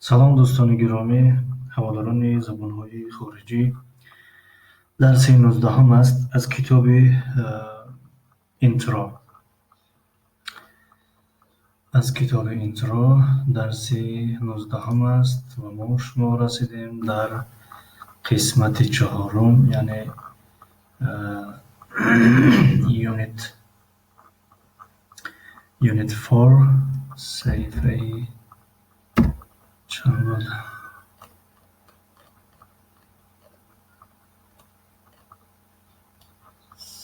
Салом, дӯстони гиромӣ, ҳаводорони забонҳои хориҷӣ. Дарси 19-ум аст аз китоби Intro. Аз китоби Intro дарси 19-ум аст ва мо шумо расидем дар қисмати чаҳорум, яъне Unit 4, саҳифаи чанд буд?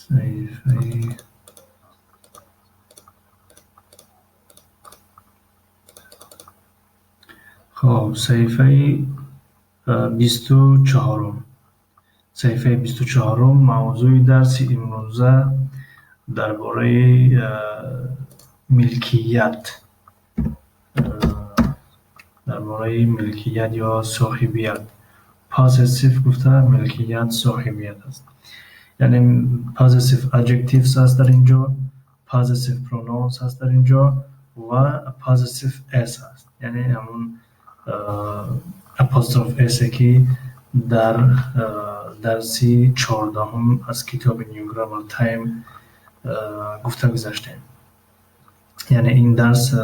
Саҳифаи, хоб, саҳифаи 24-ум. Саҳифаи 24-ум. Мавзӯи дарси имрӯза дар бораи милкият, дар бораи милкият ё соҳибият. Possessive гуфта милкият, соҳибият аст. Яъне possessive adjectives аст дар ин ҷо, possessive pronouns аст дар ин ҷо ва possessive s аст. Яъне ҳамун apostrophe s, ки дар дарси 14-ум аз китоби New Grammar Time гуфта гузаштем. Яъне ин дарс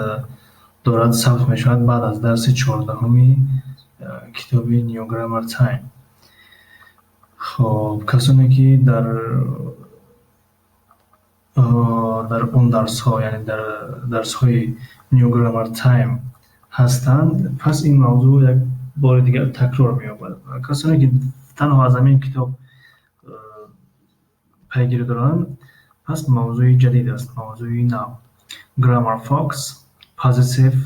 дорад сабт мешавад баъд аз дарси 14-уми китоби New Grammar Time. Хоб, касоне ки дар он дарсҳо, яъне дар дарсҳои New Grammar Time ҳастанд, пас ин мавзӯъ як бори дигар такрор меёбад. Касоне ки танҳо аз ҳамин китоб пайгирӣ доранд, пас мавзӯи ҷадид аст, мавзӯи нав. Grammar Fox, possessive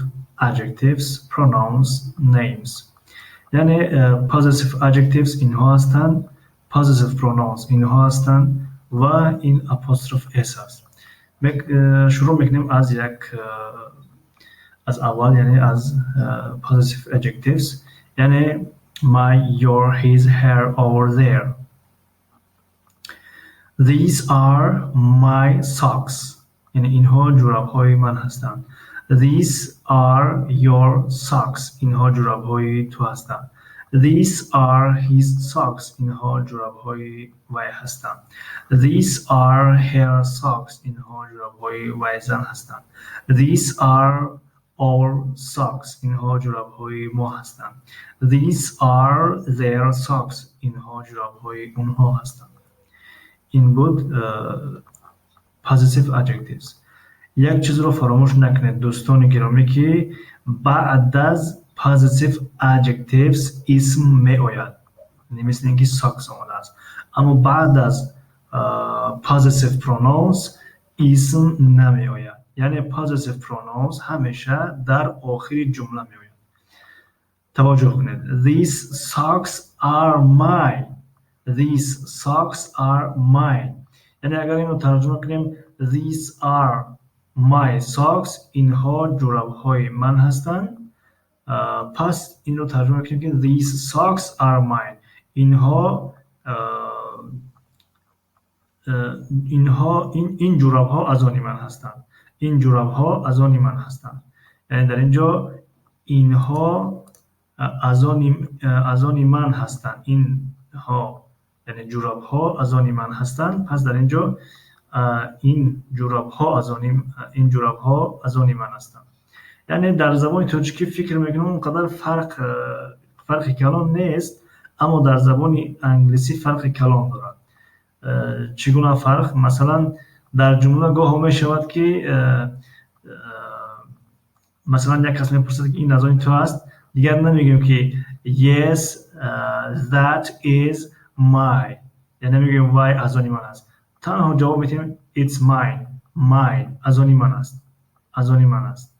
adjectives, pronouns, names. Яъне possessive adjectives инҳо ҳастанд, possessive pronouns инҳо ҳастанд ва ин apostrophe s аст. Шурӯъ мекунем аз аввал, яъне аз possessive adjectives, яъне my, your, his, her, our, their. These are my socks. Яъне инҳо ҷурабҳои ман ҳастанд. These are your socks. Инҳо ҷурабҳои ту ҳастанд. These are his socks. Инҳо ҷурабҳои вай ҳастанд. These are her socks. Инҳо ҷурабҳои вай зан ҳастанд. These are our socks. Инҳо ҷурабҳои мо ҳастанд. These are their socks. Инҳо ҷурабҳои онҳо ҳастанд. Ин буд possessive adjectives. Як чизро фаромӯш накунед, дӯстони гиромӣ, ки баъд аз possessive adjectives исм меояд, мисли ин ки socks омадааст, аммо баъд аз possessive pronouns исм намеояд. Яъне possessive pronouns ҳамеша дар охири ҷумла меояд. Таваҷҷӯҳ кунед: These socks are mine. These socks are mine. Яъне агар инро тарҷума кунем: These are my socks, инҳо ҷурабҳои ман ҳастанд. Пас инро тарҷума кунем, ки these socks are mine, инҳо ин ҷурабҳо аз они ман ҳастанд. Ин ҷурабҳо аз они ман ҳастанд. Яъне дар ин ҷо инҳо аз они ман ҳастанд. Инҳо, яъне ҷурабҳо аз они ман ҳастанд. Пас дар ин ҷо ин ҷурабҳо аз они ман ҳастанд. Яъне дар забони тоҷикӣ фикр мекунам, он қадар фарқи калон нест, аммо дар забони англисӣ фарқи калон дорад. Чӣ гуна фарқ? Масалан, дар ҷумла гоҳо мешавад, ки масалан, як кас мепурсад, ки ин аз они ту аст. Дигар намегӯем, ки yes, that is my, яъне намегӯем вай аз они ман аст. Танҳо ҷавоб медиҳем: it's mine, mine, аз они ман аст, аз они ман аст.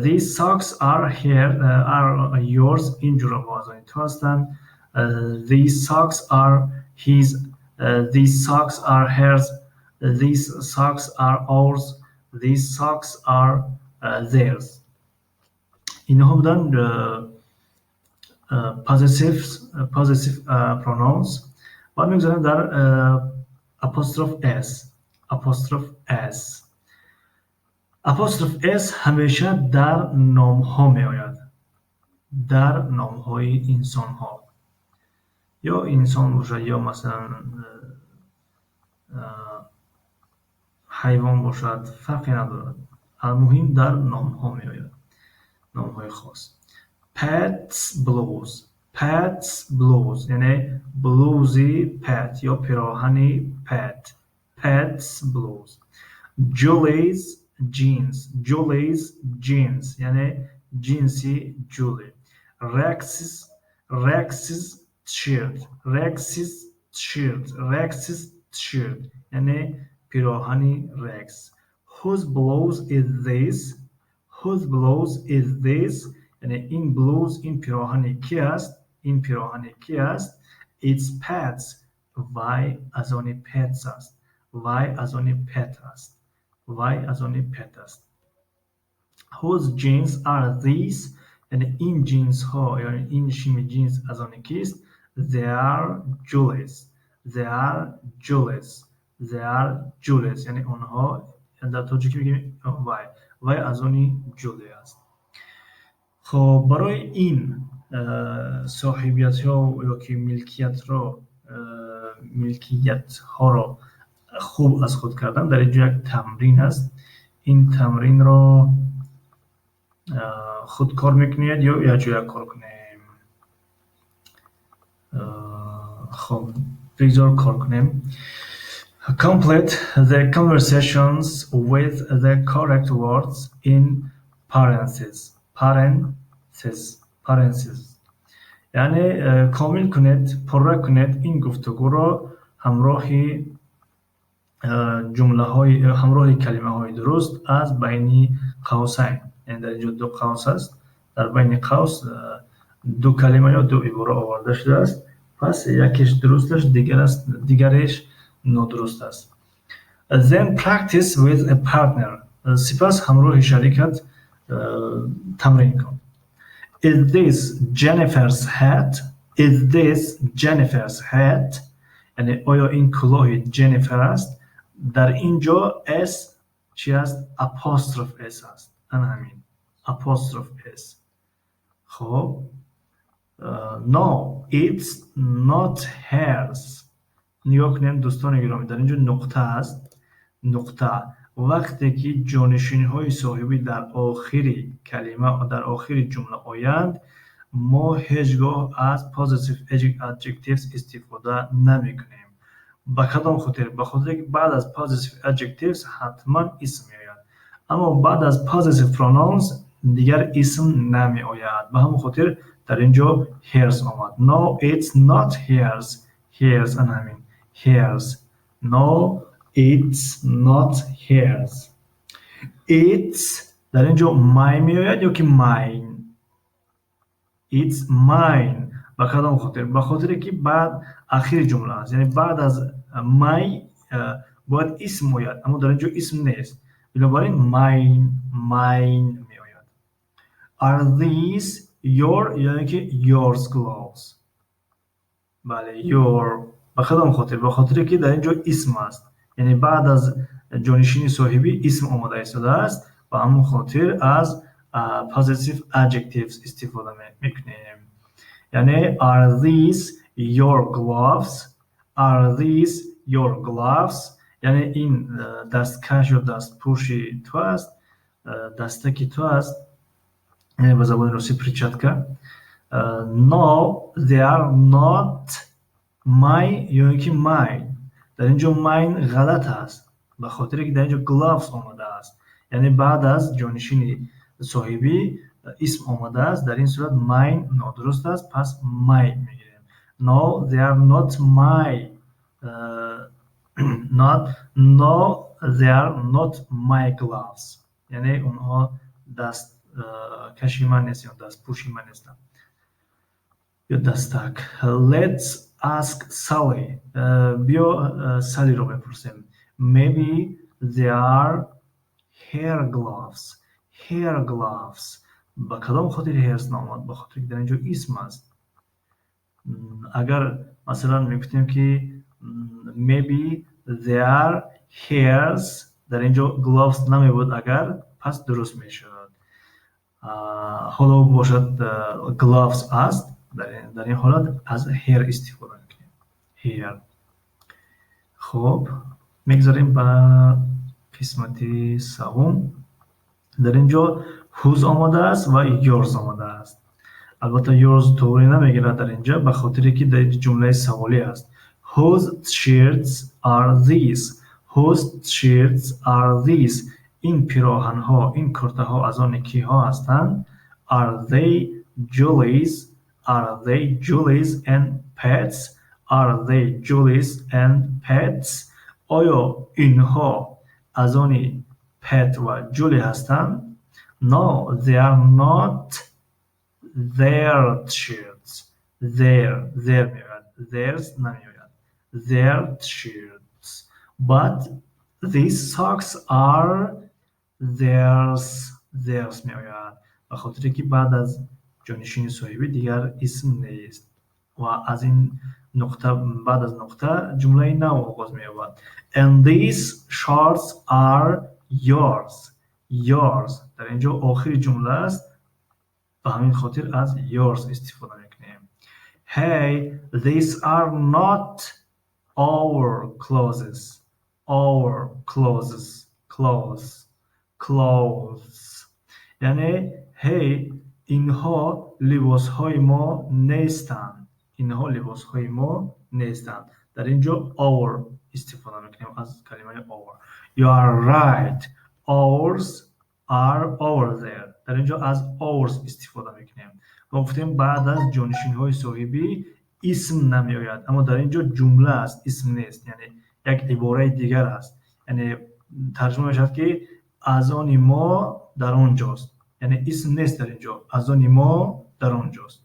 These socks are yours. Ин ҷурабҳо аз они ту ҳастанд. These socks are his. These socks are hers. These socks are ours. These socks are theirs. Инҳо буданд possessive pronouns. Баъд мегузарем дар apostrophe s. Apostrophe s. Apostrophe s ҳамеша дар номҳо меояд. Дар номҳои инсонҳо, ё инсон бошад, ё масалан ҳайвон бошад, фарқе надорад. Алмуҳим, дар номҳо меояд, номҳои хос. Pat's blouse, Pat's blouse, яъне блузи Пэт ё пироҳани Пэт. Pat's blouse. Julie's jeans, Julie's jeans, яъне ҷинси Ҷули. Rex's shirt, Rex's shirt, Rex's shirt, яъне пироҳани Рекс. Whose blouse is this? Whose blouse is this? Яъне ин блуз, ин пироҳани кӣ аст? Ин пироҳани кӣ аст? It's Pat's. Вай аз они Пэтс аст. Вай аз они Пэт аст. Вай аз они Пэт аст. Whose jeans are these? Яъне ин ҷинсҳо ё ин шими ҷинс аз они кист? They are Julie's. They are Julie's. They are Julie's. Яъне онҳо, дар тоҷикӣ мегӯем вай. Вай аз они Ҷули аст. Хоб, барои ин соҳибиятҳо ё ки милкиятро, милкиятҳоро хуб аз худ кардан, дар инҷо як тамрин аст. Ин тамринро худ кор мекунед ё якҷоя кор кунем? Хоб, бигзор кор кунем. Complete the conversations with the correct words in parentheses. Parentheses. Parentheses. Яъне комил кунед, пурра кунед ин гуфтугӯро ҳамроҳи ҷумлаҳои, ҳамроҳи калимаҳои дуруст аз байни қавсайн. Яъне дар инҷо ду қавс аст. Дар байни қавс ду калима ё ду ибора оварда шудааст. Пас якеш дуруст аст, дигареш нодуруст аст. Then practice with a partner. Сипас ҳамроҳи шарикат тамрин кун. Is this Jennifer's hat? Is this Jennifer's hat? Яъне оё ин кулоҳи Ҷеннифер аст? Дар ин ҷо S чи аст? Apostrophe S аст. Ана ҳамин. Apostrophe S. Хоб. No, it's not hers. Нигоҳ кунем, дӯстони гиромӣ, дар ин ҷо нуқта аст. Нуқта. Вақте ки ҷонишинҳои соҳибӣ дар охири калима, дар охири ҷумла оянд, мо ҳеҷ гоҳ аз possessive adjectives истифода намекунем. Ба кадом хотир? Ба хотире ки баъд аз possessive adjectives ҳатман исм меояд. Аммо баъд аз possessive pronouns дигар исм намеояд. Ба ҳамон хотир дар ин ҷо hers омад. No, it's not hers. Hers, ана ҳамин. Hers. No, it's not hers. It's, дар ин ҷо my меояд ё ки mine? It's mine. Ба кадом хотир? Ба хотире ки баъд ахири ҷумла аст. Яъне баъд аз my бояд исм ояд, аммо дар ин ҷо исм нест. Бинобар ин mine, mine меояд. Are these your ё ин ки yours gloves? Бале, your. Ба кадом хотир? Ба хотире ки дар ин ҷо исм аст. Яъне баъд аз ҷонишини соҳибӣ исм омода истодааст. Ба ҳамон хотир аз possessive adjectives истифода мекунем. Яъне are these your gloves? Are these your gloves? Яъне ин дасткаш ё дастпӯши ту аст, дастаки ту аст, яъне ба забони русӣ перчатка. No, they are not my ё ин ки mine. Дар ин ҷо mine ғалат аст, ба хотире ки дар ин ҷо gloves омадааст. Яъне баъд аз ҷонишини соҳибӣ исм омадааст. Дар ин сурат mine нодуруст аст, пас my мегирем. No, they are not my, not, no, they are not my gloves. Яъне онҳо дасткаши ман нест ё дастпӯши ман нестанд. Ё дастак. Let's ask Sally. Биё Саллиро мепурсем. Maybe they are her gloves. Her gloves. Ба кадом хотир hers наомад? Ба хотире ки дар ин ҷо исм аст. Агар масалан мегуфтем ки maybe they are hers, дар ин ҷо gloves намебуд агар, пас дуруст мешуд. Ҳоло бошад, gloves аст, дар ин ҳолат аз her истифода мекунем, her. Хуб, мегзарем ба қисмати севум. Дар ин ҷо whose омадааст ва yours омадааст. Албатта, yours туғри намегирад дар ин ҷо, ба хотире ки дар ҷумлаи саволӣ аст. Whose shirts are these? Whose shirts are these? Ин пироҳанҳо, ин куртаҳо аз они киҳо ҳастанд? Are they Julie's? Are they Julie's and Pat's? Are they Julie's and Pat's? Оё инҳо аз они Пет ва Ҷули ҳастанд? No, they are not their shirts. Their, their меояд, theirs намеояд. Their shirts, but these socks are theirs. Theirs меояд, ба хотире ки баъд аз ҷонишини соҳибӣ дигар исм нест ва аз ин нуқта, баъд аз нуқта ҷумлаи нав оғоз меёбад. And these shorts are yours. Yours дар ин ҷо охири ҷумла аст, ба ҳамин хотир аз yours истифода мекунем. Hey, these are not our clothes. Our clothes, clothes, clothes. Яъне ҳей, инҳо либосҳои мо нестанд, инҳо либосҳои мо нестанд. Дар ин ҷо our истифода мекунем, аз калимаи our. You are right, ours are over there. Дар ин ҷо аз ours истифода мекунем. Мо гуфтем, баъд аз ҷонишинҳои соҳибӣ исм намеояд, аммо дар ин ҷо ҷумла аст, исм нест, яъне як ибораи дигар аст. Яъне тарҷума мешавад, ки аз они мо дар он ҷост, яъне исм нест дар ин ҷо, аз они мо дар он ҷост.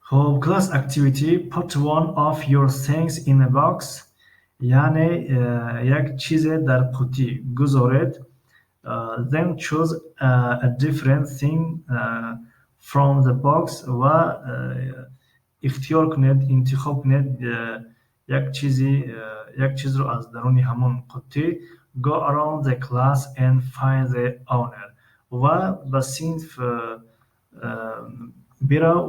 Хуб, class activity: put one of your things in a box. Яъне як чизе дар қуттӣ гузоред. Then choose a different thing from the box. Ва ихтиёр кунед, интихоб кунед як чизро аз даруни ҳамон қуттӣ. Go around the class and find the owner. Ва ба синф бирав,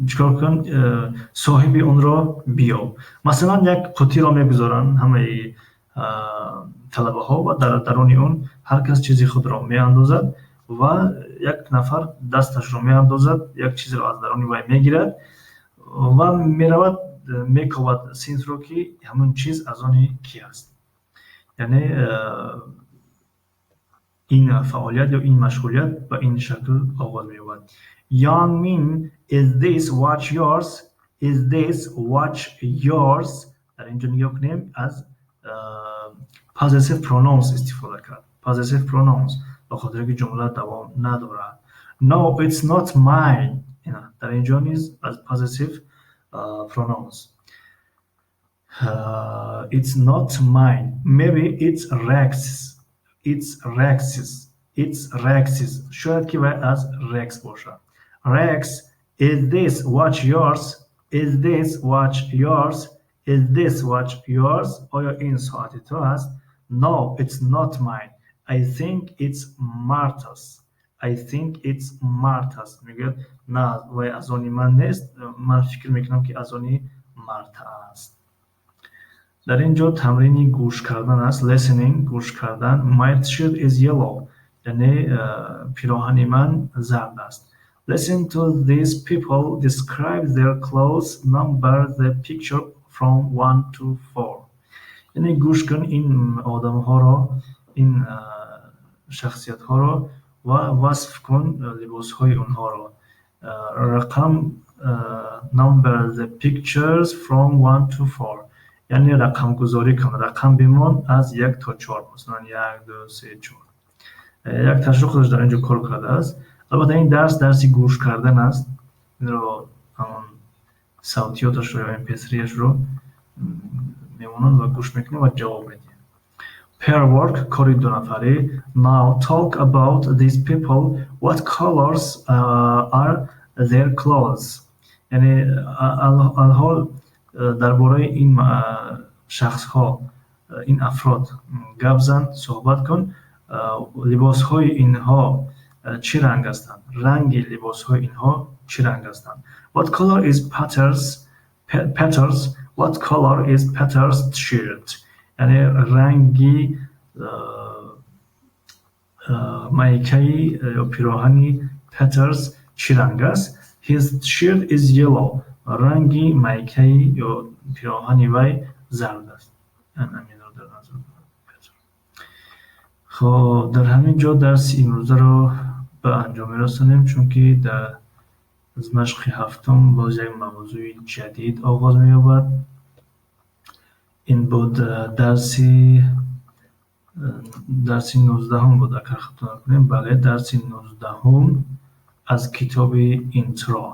чикор кун, соҳиби онро биёб. Масалан, як қуттиро мегузоранд ҳамаи талабаҳо ва дар даруни он ҳар кас чизи худро меандозад ва як нафар дасташро меандозад, як чизеро аз даруни вай мегирад ва меравад, мековад синфро, ки ҳамон чиз аз они кӣ аст. Яъне ин фаъолият ё ин машғулият ба ин шакл оғоз меёбад. Young Min, is this watch yours? Is this watch yours? Дар инҷо нигоҳ кунем, аз possessive pronouns истифода кард. Possessive pronouns, ба хотире ки ҷумла давом надорад. No, it's not mine. Дар инҷо низ аз possessive pronouns. It's not mine. Maybe it's Rex's. It's Rex's. It's Rex's. Шояд ки вай аз Рекс бошад. Rex, is this watch yours? Is this watch yours? Is this watch yours? Оё ин соати ту аст? No, it's not mine. I think it's Martha's. I think it's Martha's. Мегӯяд, на, вай аз они ман нест, ман фикр мекунам, ки аз они Марта аст. Дар ин ҷо тамрини гӯш кардан аст, listening, гӯш кардан. My shirt is yellow. Яъне пироҳани ман зард аст. Listen to these people describe their clothes. Number the picture from 1 to 4. Яъне гӯш кун ин одамҳоро, ин шахсиятҳоро ва васф кун либосҳои онҳоро. Рақам, number the pictures from 1 to 4. Яъне рақамгузорӣ кун, рақам бимон аз як то чор, масалан, як, ду, се, чор. Як ташро худаш дар ин ҷо кор кардааст. Албатта, ин дарс дарси гӯш кардан аст. Инро ҳамон савтиёташро ё mp3-ашро мемонанд ва гӯш мекунем ва ҷавоб медиҳем. Pair work, кори дунафарӣ. Now talk about these people. What colors are their clothes? Яъне алҳол дар бораи ин шахсҳо, ин афрод гап зан, суҳбат кун. Либосҳои инҳо чӣ ранг ҳастанд? Ранги либосҳои инҳо чӣ ранг ҳастанд? What color is Peter's What color is Peter's shirt? Яъне ранги майкаи ё пироҳани Peters чӣ ранг аст? His shirt is yellow. Ранги майкаи ё пироҳани вай зард аст. Ҳаминро дар назар дорад. Хоб, дар ҳамин ҷо дарси имрӯзаро ба анҷом мерасонем, чунки дар аз машқи ҳафтум боз як мавзӯи ҷадид оғоз меёбад. Ин буд дарси 19-ум буд, агар хато накунем. Бале, дарси 19-ум аз китоби Интро.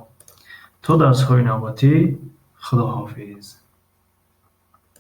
То дарсҳои навбатӣ, худоҳофиз.